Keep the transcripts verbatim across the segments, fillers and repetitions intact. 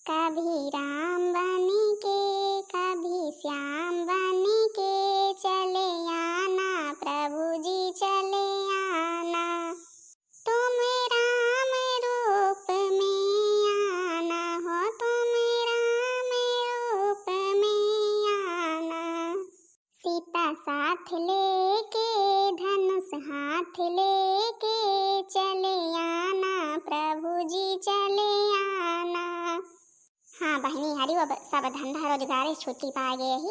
कभी राम बन के, कभी श्याम बन के चले आना, प्रभु जी चले आना। तुम राम रूप में आना हो, तुम राम रूप में आना। सीता साथ लेके, धनुष हाथ लेके चले आना, प्रभु जी चले आना। हाँ बहिनी, हरियो अब सब धंधा रोजगारे छुट्टी पाए गए ही।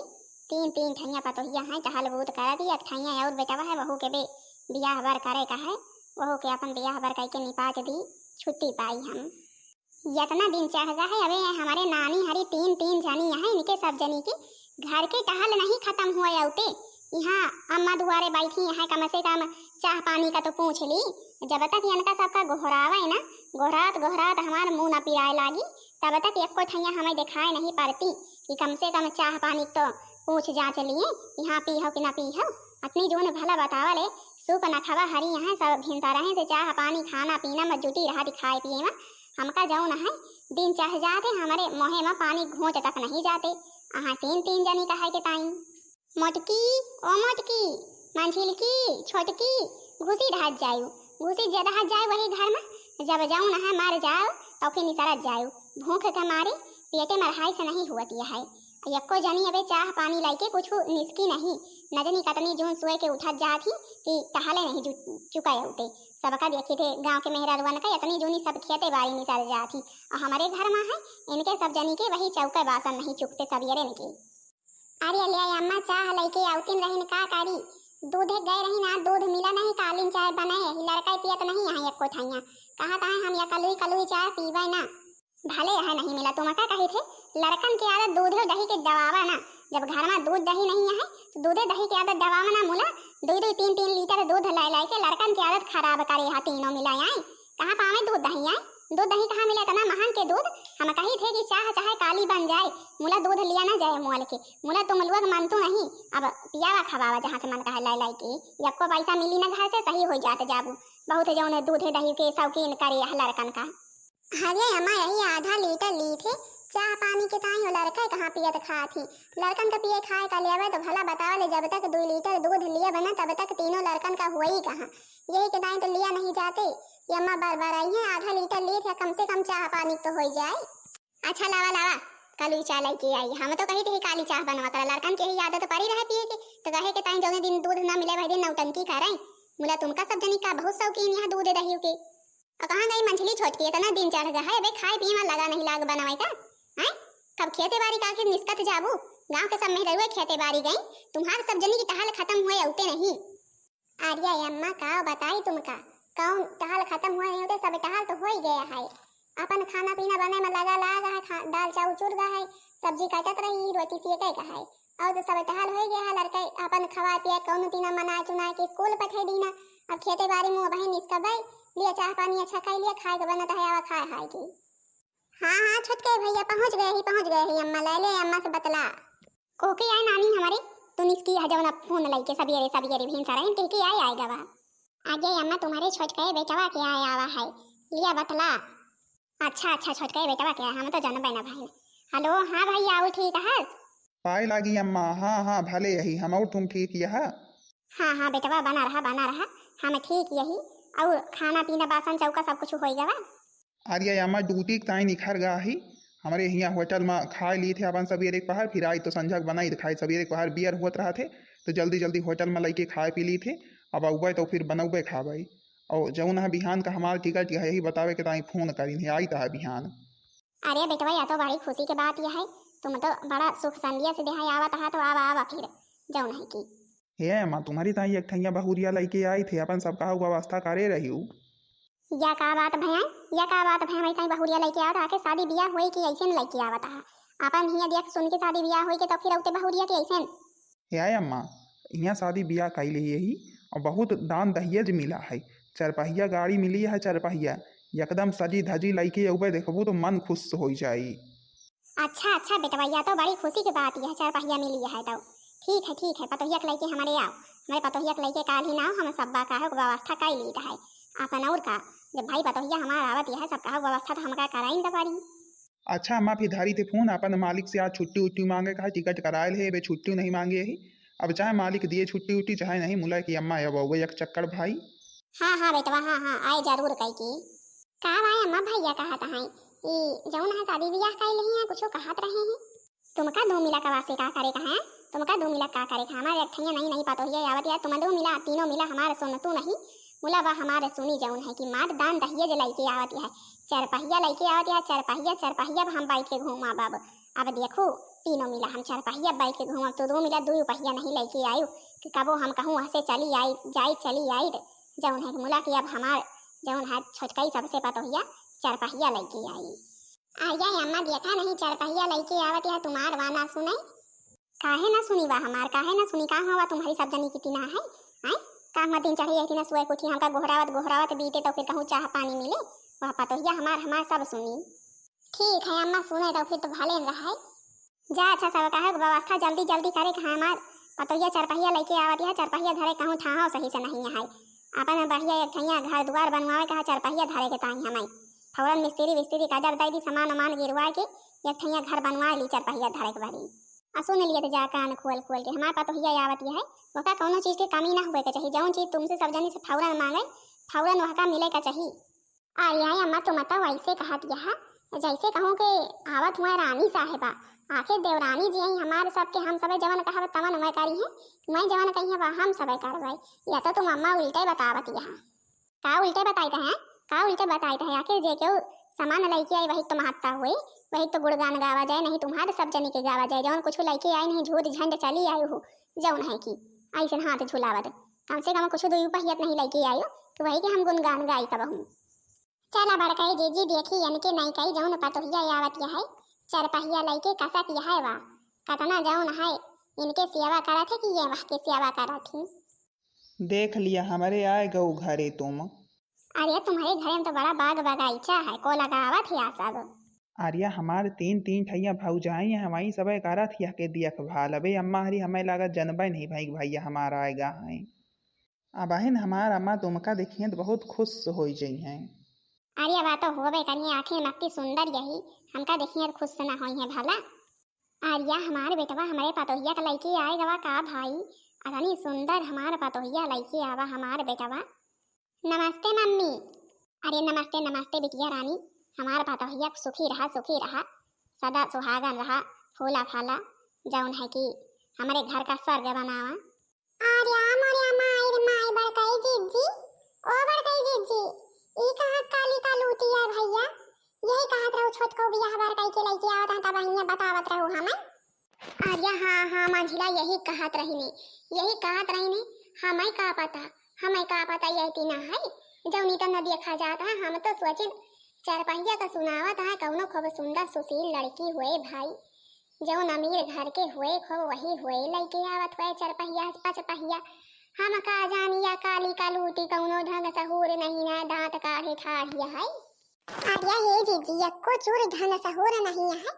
तीन तीन ठैया पतोहिया हैं, टहल बूत करत ही। एक ठैया और बेटवा है, वहू के बे बियाह बर करे का है, वहू के अपन बियाह बर कइके निपाट दी, छुट्टी पाई हम। यतना दिन चढ़ गा है, अबे हमरे नानी हरी तीन तीन जनी है, इनके सब जनी के घर के टहल नहीं खत्म हुआ अउते। यहाँ अम्मा दुआरे बैठी है, कम से कम चाह पानी का तो पूछ ली। जब तक इनका सबका गोहरावे ना, गोहरात गोहरात हमार मुंह ना पिराए लागी, तब तक एको ठैया हमें दिखाए नहीं पड़ती कि कम से कम चाह पानी तो पूछ जांच लिए कि हाँ पी हो कि ना पी हो। अतनी जून भला बतावा ले, सूप न खावा हरी यहाँ सब भिनसा रहे से चाह पानी खाना पीना में जुटी रहा दिखाए पिए में। हमका जौन है दिन चढ़ जाते, हमरे मोहे में पानी घोंट तक नहीं जाते। अहाँ तीन तीन जनी कहे के ताई। मोटकी, ओ मोटकी, मंझिलकी, छोटकी, घुसी रहत जायु, घुसी जे रहत जायु वही घर में। जब जाऊ न है मर जाओ, तो फिर निसरत जायु। भूख के मारे पेटे मरहाई से नहीं हुवत यह है। यक्को जनी अबे चाह पानी लाइके कुछ निसकी नहीं। न जनी कतनी जून सोए के उठत जात ही कि टहले नहीं जु-, चुका उठे। सबका देखी थे गांव के मेहरारुअन का इतनी जूनी सब खेते बारी निसर जात ही। और हमरे घर में है, इनके सब जनी के वही चौके बासन नहीं चुकते सवेरे इनके। अरे ले अम्मा, चाह लइके आवतिन रहिन, का करी? दूधे गए रही ना, दूध मिला नहीं, कालिन चाय बनाए, लड़का पियत नहीं यहाँ एको ठैया। कहा कहा हम या कलुई कलुई चाय पीवे ना। भले यहाँ नहीं मिला, तुम का कही थे? लड़कन के आदत दूधे दही के दबावा ना। जब घर में दूध दही नहीं है, तो दूधे दही के आदत दबावा ना मुला। दो दो तीन तीन लीटर दूध लाए लाए के लड़कन के आदत खराब करे हा तीनों मिला आए। कहाँ पावे दूध दही आए? दूध दही कहाँ मिले इतना महंग के दूध? हम कही थे कि चाह चाहे काली बन जाए, मुला दूध लिया ना जाए मोल के। मुला तुम लोग मानतू नहीं, अब पियावा खवावा जहाँ से मन कहे लाई लाई के। यक्को पैसा मिली ना घर से, सही हो जात जाबू। बहुत जौन दूध दही के शौकीन करे यह लड़कन का। अरे अम्मा, यही आधा लीटर ली थे चाह पानी के ताई, हो लड़का कहाँ पियत खात ही। लड़कन का पिए खाए का लेवे तो भला बतावा ले, जब तक दो लीटर दूध लिए बना तब तक तीनों लड़कन का हुआ ही कहाँ। यही के ताई तो लिया नहीं जाते। ये अम्मा बार बार आई है, आधा लीटर ली थे, कम से कम चाह पानी तो हो जाए। अच्छा लावा लावा, कलुई चाह लइके आई। हम तो कही थे काली चाह बनवा कर, लड़कन के ही आदत पड़ी रहे पिए के, तो कहे के ताई जौने दिन दूध ना मिले वही दिन नौटंकी करे। मुला तुमका सब जनी का बहुत शौकीन यहाँ दूध दही के। और कहाँ गई मंझली छोटकी, इतना दिन चढ़ गया है, अबे खाए पिए में लगा नहीं लाग बनवाई का? हैं? कब खेते बारी का आखिर निस्कत जाबू? गांव के सब मेहररुए खेते बारी गई, तुम्हार सब जनी की टहल खत्म हुए अउते नहीं। अरे अम्मा, का बताई तुमका, कौन टहल खत्म हुआ नहीं होते, सब टहल तो हो ही गया है। अपन खाना पीना बने में लगा लाग है, खा-, दाल चाउर चुर गा है, सब्जी काटत रही, रोटी सियके का है, और तो सब टहल हो ही गया है। लड़के अपन खवा पिया कौन तीना मना चुना के स्कूल पठे दीना। अब खेते बारी में वही निस्कबे, लिए चाह पानी अच्छा खाई लिए, खाए के बनत है, आवा खाए हाय की। हाँ हाँ छोटके भैया पहुँच गए ही, पहुँच गए ही अम्मा, ले ले अम्मा से बतला। कोके आए नानी हमारे, तू निस्की है जवन फोन लइके सबियरे सबियरे भिनसा रहन कह के आए आए गवा। आगे अम्मा तुम्हारे छोटके बेटवा के आए आवा है, लिया बतला। अच्छा अच्छा छोटके बेटवा के आए, हम तो जानबे ना भाई। हेलो, हाँ भैया, और ठीक हस? पाए लागी अम्मा, हाँ हाँ भले यही, हम और तुम ठीक यह। हाँ हाँ बेटवा, बना रहा बना रहा, हम ठीक यही। और खाना पीना बासन चौका सब कुछ हो गवा? अरे अम्मा, ड्यूटी के ताई निखर गा ही, हमरे हियाँ होटल में खाए ली थे अपन सवेरे के पहर, फिर आई तो संझा के बनाई थे खाए। सवेरे के पहर बियर होत रहा थे, तो जल्दी जल्दी होटल में लइके खाए पी ली थे। अब अउबे तो फिर बनउबे खाबे। और जौन है बिहान का हमार टिकट यही बतावे के ताई फोन करी थे, आई तो है बिहान। अरे बेटवा, या तो बड़ी खुशी के बात यह है, तुम तो बड़ा सुख संदिया से देहाई आवत है, तो आवा आवा फिर जौन है की। हे अम्मा, तुम्हारी ताई एक ठैया बहुरिया लइके आई थे, अपन सब कहा व्यवस्था करे रही हूँ। या का बात भैया, या का बात भैया, मैं ताई बहुरिया लइके आवत आके शादी बियाह होई कि ऐसे न लइके आवत है? अपन हिया देख सुन के शादी बियाह होई के तो फिर औते बहुरिया के ऐसे न। हे आय अम्मा, यहाँ शादी बियाह कई ले यही और बहुत दान दहेज मिला है। चरपहिया गाड़ी मिली है, चरपहिया एकदम सजी धजी लइके अउबे देखबू तो मन खुश हो जाई। अच्छा अच्छा बेटवा, या तो बड़ी खुशी की बात यह चरपहिया मिली है तो। ठीक है ठीक है, पतोहिया के लइके हमारे आओ, हमारे पतोहिया के लइके काल ही ना आओ, हम सब बा का है व्यवस्था कर ली है। अपन और का, जब भाई पतोहिया हमारा आवत यह सब कहा व्यवस्था तो हमका कराइन द पड़ी। अच्छा अम्मा, फिर धरी थे फोन, अपन मालिक से आज छुट्टी उट्टी मांगे का है, टिकट कराए ले, अबे छुट्टी नहीं मांगे ही। अब चाहे मालिक दिए छुट्टी उट्टी, चाहे नहीं, मुला की अम्मा अब आवे एक चक्कर भाई। हाँ, हाँ बेटवा, हाँ, हाँ, आए जरूर कई की। का भाई अम्मा, भैया कहत हैं, ई जौन है शादी ब्याह कई लेही हैं, कुछो कहत रहे हैं? तुमका दो मिला कवा से का करे का है? तुमका दो मिला का करे का? हमारे एक ठैया नहीं, नहीं पतोहिया आवत है, तुम दो मिला, तीनों मिला हमारे सुन तू नहीं, मुला बा हमारे सुनी जौन है कि माट दान दहिया जे लइके आवत है, चरपहिया लइके आवत है, चरपहिया, चरपहिया अब हम बैठ के घूमा बाब। अब देखू, तीनों मिला हम चरपहिया बैठ के घूमब, तो दो मिला दो पहिया नहीं लइके आयु कि कबो हम कहूँ हंसे चली आई, जाई चली आई, जौन है कि मुला कि अब हमार जौन है छोटकई सबसे पतोहिया चरपहिया लइके आई। आ या अम्मा देखा नहीं चरपहिया लइके आवत है तुम्हार वाना सुने। काहे ना सुनी बा हमार, काहे ना सुनी, का हुआ तुम्हारी सब जनी की टीना है? आय, का हुआ दिन चढ़ी है टीना सुए कुठी हमका गोहरावत गोहरावत बीते तो फिर कहूँ चाह पानी मिले, वह पतोहिया हमार हमार सब सुनी। ठीक है अम्मा सुने तो फिर तो भले रहे। जा अच्छा सब कहे व्यवस्था जल्दी जल्दी करे कहा हमार पतोहिया चरपहिया लइके आवत है, चरपहिया धरे कहूँ ठाहो सही से नहीं है। अपन बढ़िया एक ठैया घर दुआर बनवावे कहा चरपहिया धरे के ताई हमें। फौरन मिस्त्री विस्त्री काजर दे दी, सामान उमान गिरवा के एक ठैया घर बनवा ली चरपहिया धरे के बरी। आ सुन लिए तो जा कान खोल खोल के हमार पतोहिया आवत है, ओका कौनो चीज के कमी ना हुए के चाहिए। जौन चीज तुमसे सब जनी से फौरन मांगे, फौरन वहका मिले का चाहिए। अरे अम्मा, तुम तो वैसे कहत यह, जैसे कहूँ के आवत हुआ रानी साहेबा। आखिर देवरानी जी आई हमारे सबके, हम सबे जवन कहब तवन वह करी है, वह जवन कही है वह हम सबे करबे। यह तो तुम अम्मा उल्टे बतावत यह। का उल्टे बताइत है? का उल्टे बताइत है? आखिर जे केहू सामान लइके आई वही तो महत्ता हुए, वही तो गुणगान गावा जाए, नहीं तुम्हारे सब जनी के गावा जाए। जौन कुछ लइके आई नहीं झूठ झंड चली आई हो, जौन है कि ऐसे हाथ झुलावत, कम से कम कुछ दुई पहियत नहीं लइके आयो कि वही के हम गुणगान गाई कबहूँ। चला बड़कई जीजी देखी इनके नई कई जौन पतोहिया आवत यह है, चरपहिया लइके कसत यह है वा, कतना जौन है इनके सेवा करत है कि ये वह के सेवा करत ही। देख लिया हमरे आए गऊ घरे तुम। अरे तुम्हारे घरे में तो बड़ा बाग बगीचा है, को लगावत है सब? अरे हमार तीन तीन ठैया भौजाई हैं, वहीं सबे करत ही के देखभाल। अबे अम्मा हरी हमें लागत जनबे नहीं भाई भैया हमारा आएगा हैं। अबहिन हमार अम्मा तुमका देखिए तो बहुत खुश हो जइहैं। अरे, अब तो होबे करिए, आखिर मक्की सुंदर यही, हमका देखिए तो खुश ना होई है भला। अरे, हमार बेटवा हमरे पतोहिया के लइके आए गवा का भाई, अतनी सुंदर हमार पतोहिया लइके आवा हमार बेटवा। नमस्ते मम्मी। अरे नमस्ते, नमस्ते बिटिया रानी, हमार पतोहिया सुखी रहा, सुखी रहा, सदा सुहागन रहा, फूला फाला, जौन है कि हमरे घर का स्वर्ग बनावा। अरे मोरे माई रे माई, बड़कई जीजी, ओ बड़कई जीजी, ई कहाँ काली का लूटी है भैया? यही कहत रहू छोटको बियाह बड़कई के लइके आवत हैं, तब हियाँ बतावत रहू हमें। अरे हाँ, हाँ, मंझिला यही कहत रही ने, यही कहत रही ने, हमें का पता, हमें का पता यह तीना है, जौनी तो न देखा जात है, हम तो सोचिन चरपहिया का सुनावत है, कौनो खूब सुंदर सुशील लड़की हुए भाई, जौन अमीर घर के हुए, खूब वही हुए, लइके आवत हुए चरपहिया, पचपहिया। हम का जानी या काली का लूटी कौनो ढंग सहूर नहीं ना, दांत काढ़े ठाढ़िया है। अरे हे जीजी, यक्को चूर ढंग सहूर नहीं है।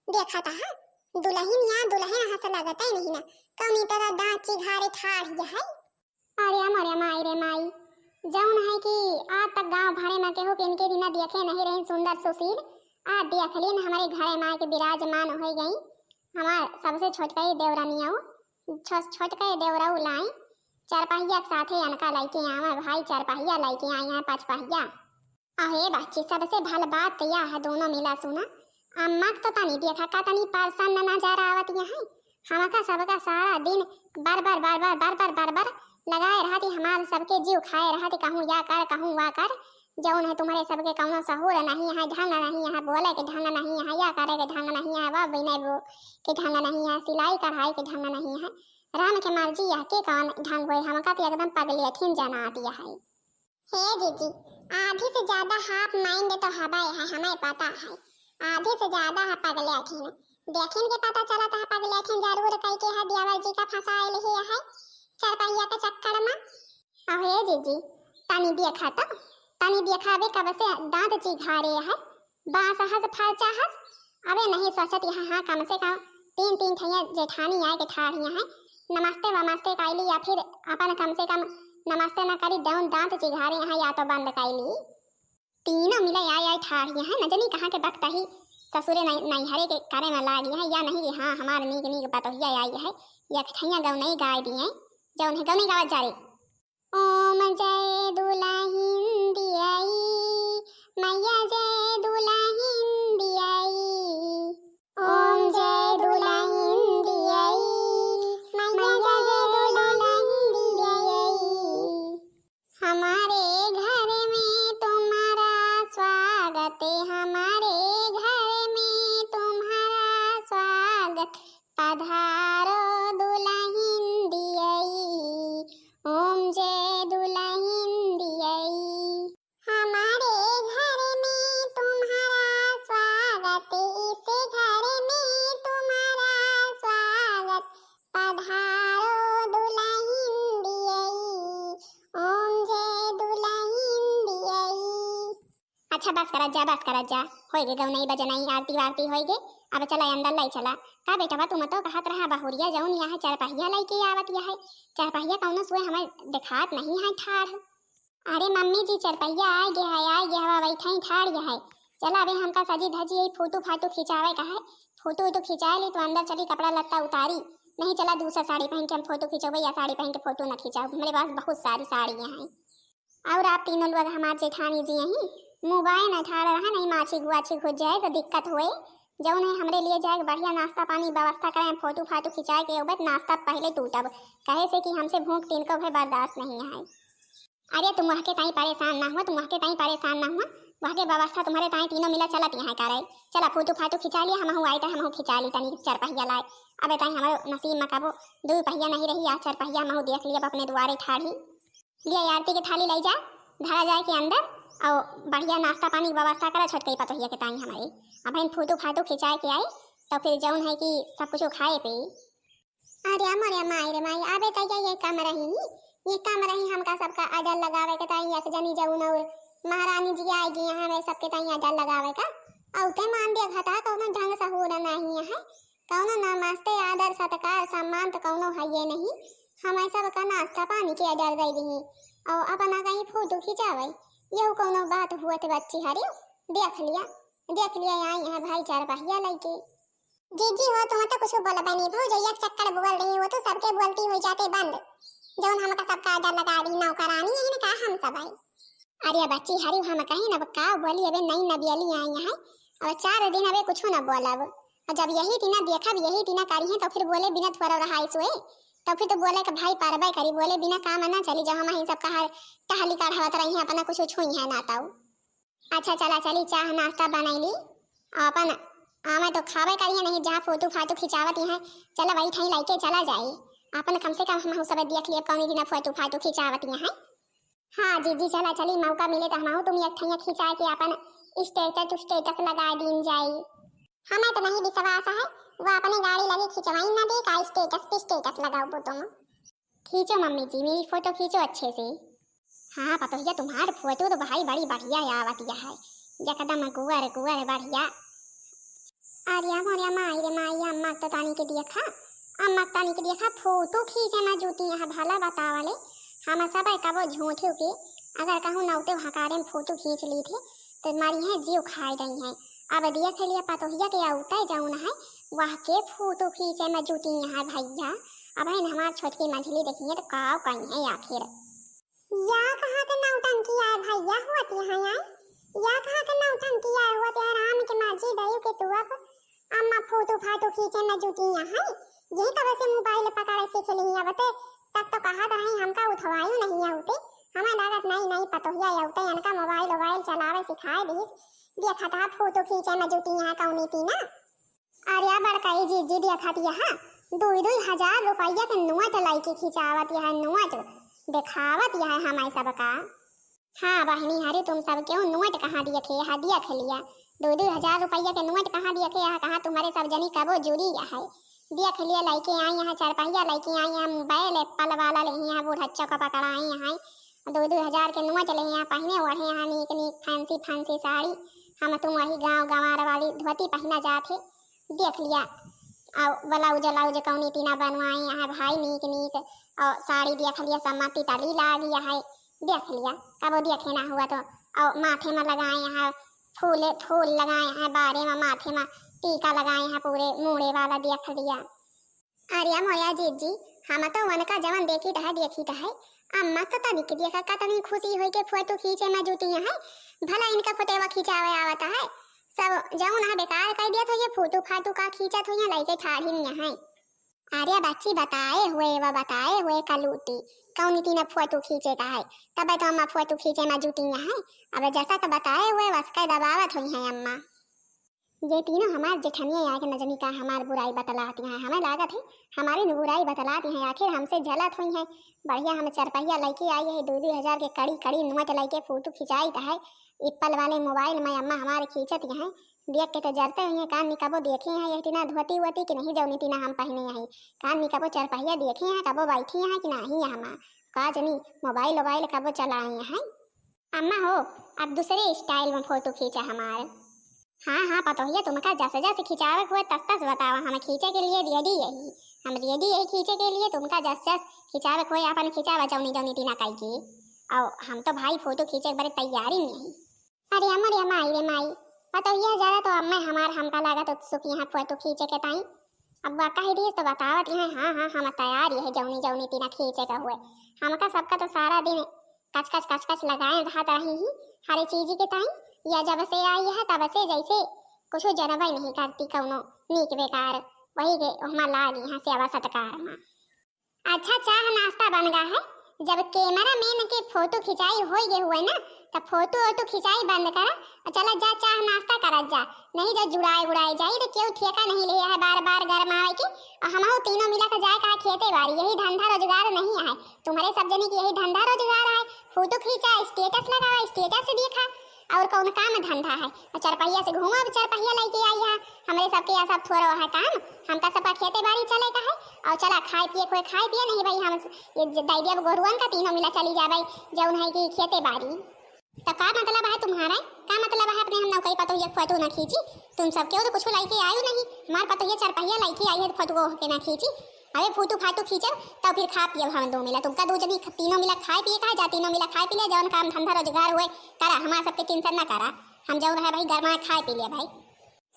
देखा तहा, दुलहिन या दुलहिन हस लगते नहीं ना, कौनी तरह दांत चिघारे ठाढ़िया है। अरे मोरे माई रे माई, जौन है कि आज तक गांव भरे में केहू के इनके दिना देखे नहीं रही सुंदर सुशील, आ देख लीन हमरे घरे माई के विराजमान हो गई। हमार सबसे छोटकई देवरानिया, छो-, छोटकई देवरऊ लाई, चरपहिया के साथे अनका लइके आवा भाई, चरपहिया लइके आई हैं, पचपहिया। अहे बच्ची, सबसे भल बात तो यह है, दोनों मिला सुना, अम्मा के तो तनी देखा का तनी प्रसन्न नजर आवत यहाँ। हमका सबका सारा दिन बरबर, बरबर, बरबर, बरबर लगाए रहती, हमार सबके जीव खाए रहती, कहूँ या कर, कहूँ वा कर। जौन है तुम्हरे सबके कौनो सहूर नहीं है, ढंग नहीं है, बोले के ढंग नहीं है, या करे के ढंग नहीं है, वा बिने बो के ढंग नहीं है, सिलाई कढ़ाई के ढंग नहीं है। राम के मर्जी यह के कौन ढंग होए, हमका तो एकदम पगलेठिन जना दिया है। हे जीजी, आधी से ज्यादा half mind तो हवाई है, हमें पता है। आधी से ज्यादा है पगलेठिन। देखिन के पता चलत है पगलेठिन जरूर कई के है, देवर जी का फंसाइल ही है चरपहिया के चक्कर में। अहो हे जीजी, तनी देखा तो, तनी देखा, अबे कब से दांत चिघारे है, बांस हस फरचा हस। अबे नहीं सोचत यहाँ, हाँ, कम से कम तीन तीन ठैया जेठानी आए के ठाढ़िया हैं। नमस्ते वमस्ते कैली या फिर अपन कम से कम नमस्ते न करी, दौन दांत चिघारे हैं या तो बंद कैली। तीनों मिले आए आए ठाढ़िया हैं, न जनी कहाँ के बकतही ससुरे नइ-, नइहरे के करे में लागी है, या नहीं कि हाँ, हमार नीक नीक पतोहिया आई है, या ठैया गौनई गाय दी है, जौन है गौनई गावत जा रे। ओम जय दुलहिन दियाई, मैया जय दुलहिन दियाई। ओम जय दुलहिन दियाई, मैया जय दुलहिन दियाई। हमारे घर में तुम्हारा स्वागत, हमारे घर में तुम्हारा स्वागत, पधारो दुलहिन दियाई, ओम जय दुलहिन दियाई। हमारे घर में तुम्हारा स्वागत, इस घर में तुम्हारा स्वागत, पधारो दुलहिन दियाई, ओम जय दुलहिन दियाई। अच्छा, बस करत जा, बस करत जा, होई गे गौनई बजनई, आरती वारती होई गे। अब चला अंदर लाई चला। का बेटवा, तुम तो कहत रहा बहुरिया जौन यहाँ चरपहिया लइके आवत यहाँ, चरपहिया कौनो सुए हमें देखात नहीं है ठाढ़। अरे मम्मी जी, चरपहिया आइ गया है, आइ गया है, बैठा ही ठाड़ गया है। चला अबे हमका सजी धजी यही फोटो फाटो खिंचावे का है, फोटो वोटो खिंचाए ली तो अंदर चली कपड़ा लत्ता उतारी, नहीं चला दूसरा साड़ी पहन के हम फोटो खिंचौबे या साड़ी पहन के फोटो न खिंचाओ, हमरे पास बहुत सारी साड़ियाँ हैं। और आप तीनों लोग हमार जेठानी जी यहीं मोबाइल न ठाड़ रहा, नहीं माछी गुआछी घुस जाए तो दिक्कत होए। जौन है हमरे लिए जाए बढ़िया नाश्ता पानी व्यवस्था करें, फोटो फाटो खिंचाए के उबत नाश्ता पहले टूटब, कहे से कि हमसे भूख तीन को भाई बर्दाश्त नहीं है। अरे तुम वहके ताई परेशान ना हुआ, तुम वहके ताई परेशान ना हुआ, वहके व्यवस्था तुम्हारे ताई तीनों मिला चलत यहाँ करे। चला फोटो फाटो खिंचा लिया, हमहू आई तो हमहू खिंचा ली तनी चरपहिया लाए। अबे ताई हमारे नसीब में कबो दो पहिया नहीं रही, आज चरपहिया हमहू देख लिया अपने दुआरे ठाढ़ी। लिया आरती के थाली ले जा, धरा जाए के अंदर, और बढ़िया नाश्ता पानी की व्यवस्था करा छोटकई पतोहिया के ताई हमारे। अब हम फोटो फाटो खिंचाए के आई, तो फिर जौन है कि सब कुछ खाए पे। अरे मोरे माई रे माई, अबे तैया ये काम रही, ये काम रही हमका सबका अजर लगावे के ताई, एक जनी जौन और महारानी जी आएगी यहाँ, हमें सबके ताई अजर लगावे का। औते मान दिया घटा, कौनो ढंग सहूर नहीं है, कौनो नमस्ते, आदर, सत्कार, सम्मान तो कौनो है ये नहीं। हमें सबका नाश्ता पानी के अजर दे दी और अपना कहीं फोटो खिंचावे, यहू कौनो बात हुआ थे बच्ची हरी? देख लिया, देख लिया, आई यहाँ भाई चरपहिया लइके। जीजी हो, तुम तो कुछ बोलबे नहीं, भौजैया के चक्कर बोल रही हो, तो सबके बोलती हो जाते बंद। जौन हमका सबका आदर लगा दी, नौकरानी यही ने कहा हम सब आई। अरे बच्ची हरी, हम कहीं न का बोली, अबे नई नबियली आई है, अब चार दिन अबे कुछ न बोलब। और जब यही तीना देखब, यही तीना करी है, तो फिर बोले बिना थोड़ा रहाई सोए, तो फिर तो बोले के भाई परबे करी, बोले बिना काम ना चली। जब हम ही सब कहा टहली काढ़ावत रही हैं, अपना कुछ छुई है ना ताऊ। अच्छा चला चली, चाह नाश्ता बनैली, अपन आवे तो खावे करिए, नहीं जहाँ फोटो फाटो खिंचावत हैं, चला वही ठाई लाइके चला जाए। अपन कम से कम हम सब देख लिए कौन दिन फोटो फाटो खिंचावत हैं। हाँ जीजी चला चली, मौका मिले तो हम तुम एक ठैया खिंचा के अपन स्टेटस स्टेटस लगा दीन जाए। हमें तो नहीं विश्वास है, वो अपने गाड़ी लगे खिंचवाई ना दे का स्टेटस पे स्टेटस लगाओ तुम। खींचो मम्मी जी, मेरी फोटो खींचो अच्छे से। हाँ पतोहिया, तुम्हार फोटो तो भाई बड़ी बढ़िया आवत है, एकदम गुअर गुअर बढ़िया। अरे मोरे माई रे माई, अम्मा तो तानी के देखा, अम्मा तानी के देखा, फोटो खींचे में जूती है, भला बतावले। हम सब कबो झूठे के अगर कहूँ नौते हकारे में फोटो खींच ली थे तो मारी है जीव खाए गई है। अब देख लिया पतोहिया के औते जौन है, वह के फोटो खींचे में जूती है भैया। अब है न हमार छोटकी मझली देखिए तो काव कहीं है आखिर। या कहाँ के नौटंकी आए भैया होती है, आए? या कहाँ के नौटंकी आए होती है? राम के मर्जी दयू के तू अब अम्मा फोटो फाटो खींचे में जुटी है। यही कब से मोबाइल पकड़े सीख ली अब ते, तब तो कहा तो रही हमका उठवायु नहीं है उठे। हमें लागत नई नई पतोहिया उठे, इनका मोबाइल वोबाइल चलावे सिखाए दीस। देखा था फोटो खींचे में जुटी है कौनी तीना। अरे बड़काई जीजी देखत यहाँ दुई दुई हजार रुपया के नोट लाइके खिंचावत यहाँ, नोट देखावत यहाँ हमारे सबका। हाँ बहनी, अरे तुम सब क्यों नोट कहाँ देखे यहाँ, देख लिया। दुई दुई हजार रुपया के नोट कहाँ देखे यहाँ, कहाँ तुम्हारे सब जनी कबो जुड़ी है। देख लिया, लाइके आई यहाँ चरपहिया, लाइके आई यहाँ बैल एप्पल वाला, ले यहाँ बूढ़ा चौका पकड़ाए यहाँ। दुई दुई हजार के नोट ले यहाँ पहने ओढ़े यहाँ नीक नीक फैंसी फैंसी साड़ी। हम तुम वही गाँव गंवार वाली धोती पहना जात है। देख लिया, और ब्लाउज व्लाउज कौनी तीना बनवाए यहाँ भाई नीक नीक, और साड़ी देख लिया सब माती तली लाग यहाँ है। देख लिया, कबो देखे ना हुआ तो, और माथे में लगाए यहाँ फूले फूल लगाए हैं बारे मा, माथे मा टीका लगाए हैं, पूरे मूड़े वाला देख लिया। अरे मोया जीजी, हम तो उनका जवन देखित है, देखित है, अम्मा तो तनिक देखा कतनी खुशी होई के फोटो खींचे मा जुटी हैं। भला इनका फोटोवा खिंचावे आवत है, सब जवन है बेकार कर दिया तो ये फोटो फाटो का खींचत हो, यहाँ लइके ठाढ़ी नहीं है। अरे बच्ची, बताए हुए, वो बताए हुए का लूटी, कौन इतना फोटो खींचे का है, तब तो अम्मा फोटो खींचे मा जुटी हैं। अब जैसा का बताए हुए वस का दबावत हुई है अम्मा। ये तीनों हमार जेठनिया आके न जनी का हमार बुराई बतलाती हैं। हमें लागत है हमारी न बुराई बतलाती हैं, आखिर हमसे जलत हुई हैं। बढ़िया हम चरपहिया लइके आई है, दो दो हजार के कड़ी कड़ी नोट लइके फोटो खिंचाई है। एप्पल वाले मोबाइल मा अम्मा हमारे खींचत हैं, देख के तो जरते हुई हैं। कान निकबो देखे हैं ये टीना धोती वोती कि नहीं, जौनी टीना हम पहने हैं। कान निकबो चरपहिया देखे हैं, कबो बैठी हैं कि नहीं, हम का जनी मोबाइल वोबाइल कबो चलाए हैं। अम्मा हो, अब दूसरे स्टाइल मा फोटो खींचा हमार। हाँ हाँ पतोहिया, तुमका जस जस खिंचावे के होए तस तस बतावा, हम खींचे के लिए रेडी यही, हम रेडी यही खींचे के लिए। तुमका जस जस खिंचावे के होए आपन खिंचावा, जौनी जौनी टीना कई के। और हम तो भाई फोटो खींचे के बड़े तैयारी में यही। अरे अम्मा रे माई रे माई, पतोहिया जरा तो अम्मा हमार, हमका लागत उत्सुक यहाँ फोटो खींचे के ताई। अब वह कह दिए तो बतावत यहाँ, हाँ हाँ हम तैयार यही, जौनी जौनी टीना खींचे का होए। हमका सबका तो सारा दिन कचकच कचकच लगाए रहत रही ही हर चीज के ताई। या जब से आई है तब से जैसे कुछ जनबे नहीं करती कौनो नीक बेकार, वही के हमा लाग यहाँ सेवा सत्कार मा। अच्छा, चाह नाश्ता बन गा है। जब कैमरा मैन के फोटो खिंचाई होई गए हुए ना, तब फोटो वोटो खिंचाई बंद करा और चला जा चाह नाश्ता करत जा, नहीं तो जुड़ाए उड़ाए जाई तो केहू ठेका नहीं ले है बार बार गरमावे के। और हमहू तीनों मिला के जाए कहा खेते बाड़ी, यही धंधा रोजगार नहीं है। तुम्हारे सब जने की यही धंधा रोजगार है, फोटो खींचा, स्टेटस लगावा, स्टेटस देखा, और कौन काम धंधा है? और चरपहिया से घूमब, चरपहिया लइके आई है, हमरे सबके यहाँ सब थोड़ा है काम, हमका सबका खेते बाड़ी चले का है। और चला खाए पिए कोई खाए पिए नहीं भाई, हम ये ज-, दाई दिया गोरुअन का तीनों मिला चली जाबे, जौन है कि खेते बाड़ी। तो का मतलब है तुम्हारा, का मतलब है अपने हम नौकरी पतोहिया फोटो ना खींची? तुम सब केहू तो कुछ लइके आयु नहीं, हमार पतोहिया चरपहिया लइके आई है, फोटो के ना खींची। अबे फोटो फाटो खींचब तब फिर खा पियब हम दो मिला। तुमका दो जनी तीनों मिला खाए पिए का है, जा तीनों मिला खाए पी ले, जौन काम धंधा रोजगार हुए करा, हमार सबके टेंशन ना करा। हम जौन है भाई गरमाए खाए पी ले भाई।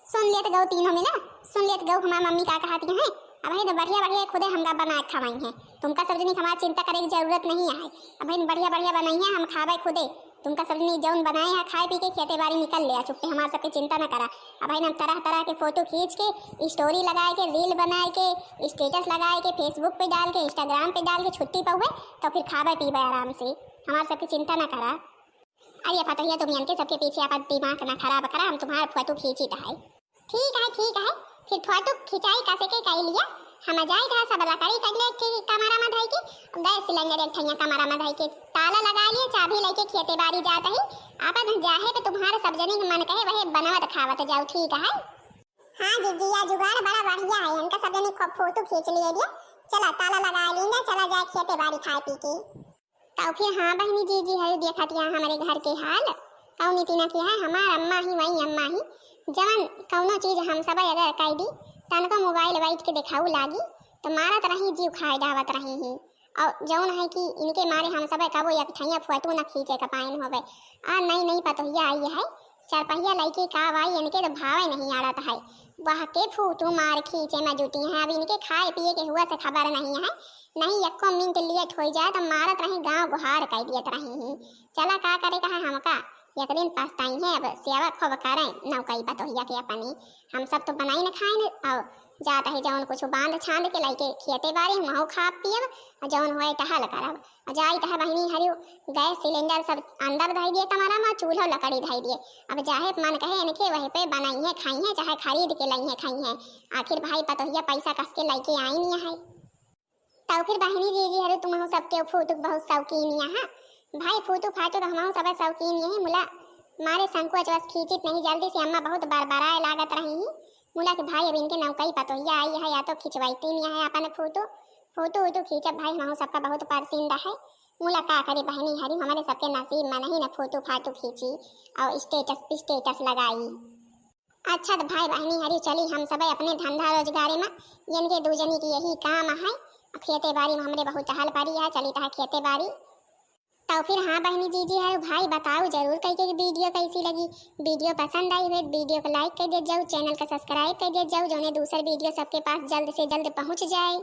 सुन लेत गौ तीनों मिला, सुन लेत गौ हमार मम्मी का कहती हैं। अब है तो बढ़िया बढ़िया खुदे हमका बना के खवाई हैं, तुमका सब जनी हमार चिंता करे की जरूरत नहीं है। अब है बढ़िया बढ़िया बनाई है, हम खावे खुदे। तुमका सब जनी जौन बनाए है खाए पी के खेते बाड़ी निकल ले, चुप्पे हमार सबके चिंता न करा। अब है हम तरह तरह के फोटो खींच के, स्टोरी लगाए के, रील बनाए के, स्टेटस लगाए के, फेसबुक पे डाल के, इंस्टाग्राम पे डाल के छुट्टी पउबे तो फिर खाबे पीबे आराम से, हमार सबके चिंता न करा। अरे पतोहिया, तुम इनके सबके पीछे अपन दिमाग ना खराब करा, हम तुम्हार फोटो खींचित है। ठीक है, ठीक है, फिर फोटो खिंचाई कसे के कई लिया, हम जाइत है सब लकड़ी कटले के कमरा में धई के, गैस सिलेंडर एक ठैया कमरा में धई के ताला लगा लिए, चाबी लेके खेते बाड़ी जात ही, अपन जाहे पे तुम्हारे सब जने के मन कहे वहे बनवत खावत जाओ, ठीक है? हाँ जीजी, या जुगाड़ बड़ा बढ़िया है, इनका सब जने खूब फोटो खींच लिए दिया, चला ताला लगा लेंगे, चला जाए खेते बाड़ी खाए पी के। तौ फिर हाँ बहिनी, जीजी हरु देखत या हमरे घर के हाल। कौनी टीना की है, हमार अम्मा ही वही अम्मा ही, जवन कौनो चीज हम सब अगर कह दी, तनको मोबाइल बैठ के देखाऊ लागी, तो मारत रही, जीव खाए डावत रही ही। और जौन है कि इनके मारे हम सब कबो एक ठैया फोटो न खींचे का पाइन होवे। आ नई नई पतोहिया आई है, चार पहिया लइके का बाई, इनके तो भावे नहीं आड़त है। वह के फूटू मार खींचे में जुटी हैं। अब इनके खाए पिए के हुआ से खबर नहीं है, नहीं एको मिनट लेट होई जाए तो मारत रही, गाँव गुहार कह दियत रही ही। चला का करे का है हमका, एक दिन पछताई है। अब सेवा खूब करें नौकई पतोहिया के अपनी, हम सब तो बनाई न खाए न। और जात है जौन कुछ बांध छांद के लइके खेते बारी, हम खाब पियब, और जौन होए टहल करब। जाइत है बहिनी हरियो, गैस सिलेंडर सब अंदर धई दिए कमरा में, चूल्हो लकड़ी धई दिए। अब जाहे मन कहे इनके वही पे बनाई है, खाई है, चाहे खरीद के लाई है, खाई है। आखिर भाई पतोहिया पैसा कस के लइके आई नहीं है। तौ फिर बहिनी जीजी हरु, तुमहू सबके फूटुक बहुत शौकीन यहाँ। भाई फूटू फाटू तो हमहू सब शौकीन यही, मुला मारे संकोच बस खींचित नहीं, जल्दी से अम्मा बहुत बरबराए लागत रही ही। मुला कि भाई अब इनके नौकई पतोहिया आई है, या तो खिंचवाइती नहीं है अपन फूटू। फोटो वोटो खींचब भाई, हमहू सबका बहुत पसंद है। मुला का करी बहिनी हरी, हमरे सबके नसीब में नहीं न फोटो फाटो खींची और स्टेटस स्टेटस लगाई। अच्छा तो भाई बहिनी हरी, चली हम सब अपने धंधा रोजगारे में, इनके दू जनी की यही काम है। खेते बारी में हमरे बहुत टहल पड़ी है, चली तहा खेते बारी। तो फिर हाँ बहनी, जीजी है भाई, बताओ जरूर कह के वीडियो कैसी लगी। वीडियो पसंद आई हुई तो वीडियो को लाइक कर दिया जाओ, चैनल का सब्सक्राइब कर दिया जाओ, जोने दूसर वीडियो सबके पास जल्द से जल्द पहुँच जाए।